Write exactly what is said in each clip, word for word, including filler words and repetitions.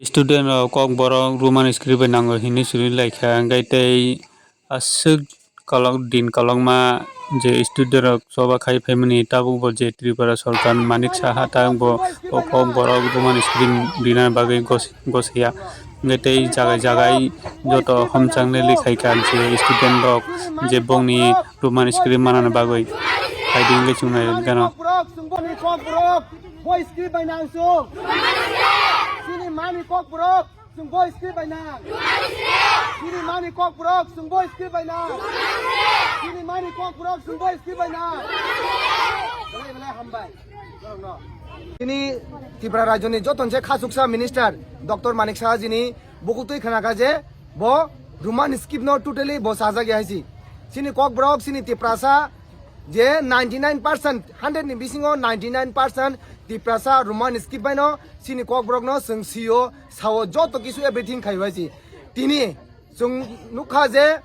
Student rok kokborok Roman script bai nango hinwi suri lai kha, hwnkhe tei aswk kolok din kolokma je student rok choba khai phaimani, tabuk bo je Tripura sorkar Manik Saha ta bo o kokborok Roman script rina bagwi gos-, gosiya, hwnkhe tei jagai jagai joto homchang le likhai kha je student rok je bongni Roman script manana bagwi phaidi hwnkhe chwng nai gano. Kokborok, chwng boni kokborok, bo script bai nang chwng. Chini mani kokborok, chwng bo script bai nang. Chini mani kokborok, chwng bo script bai nang. Chini mani kokborok, chwng bo script bai nang. Belai belai hambai. Norokno. Chini Tripura rajyoni joto se khasuksa minister Doctor Manik Saha jini bukutwi khna kha je bo Roman script no totally bo sajak ya hai si. Chini kokborok, chini Tiprasa je ninety nine percent, hundred ni bisingo ninety nine percent Tiprasa Roman script bai no chini kokborok no chwng sio sao joto kisu everything khai hai si. Tini chwng nukha je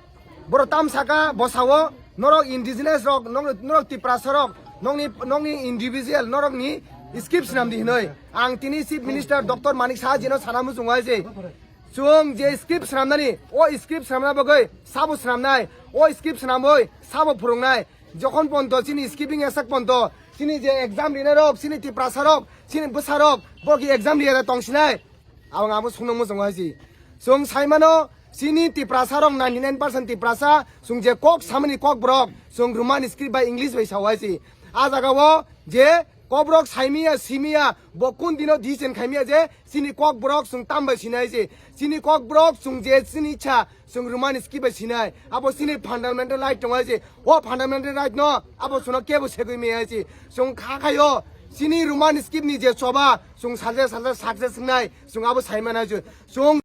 borok tam saka bo sao norok indigenous rok, norok, norok Tiprasa rok, nokni, nokni individual norokni script swnam di hinoi. Ang tini Chief Minister Doctor Manik Saha jino sana muchungo hai se. Chwng je script swnamnani, o script swnamna bagwi sabo swnamnai, o script swnamwi sabo phwrwngnai. Jokhon ponto chini scripting esak ponto, chini je exam rinai rok, chini Tiprasa rok, chini bwsa rok, bo ki exam riya tong sinai. Ang abo sungno muchungo hai si. Chwng saimano chini Tiprasa rok ninety nine percent Tiprasa, chwng je kok samani kokborok, chwng Roman script bai English bai sao hai si. A jaga o je kokborok saimiya, simiya, bo kun dino decision khaimiya je chini kokborok chwng tam bai sinai se. Chini kokborok chwng je chini ichha chwng Roman script bai sinai. Abo chini fundamental right tongo se. O fundamental right no abo chwngno kebo segwi maya se. Chwng kha khaio chini Roman script ni je choba chwng salsa salsa success wngnai. Chwng abo saimana se. Chwng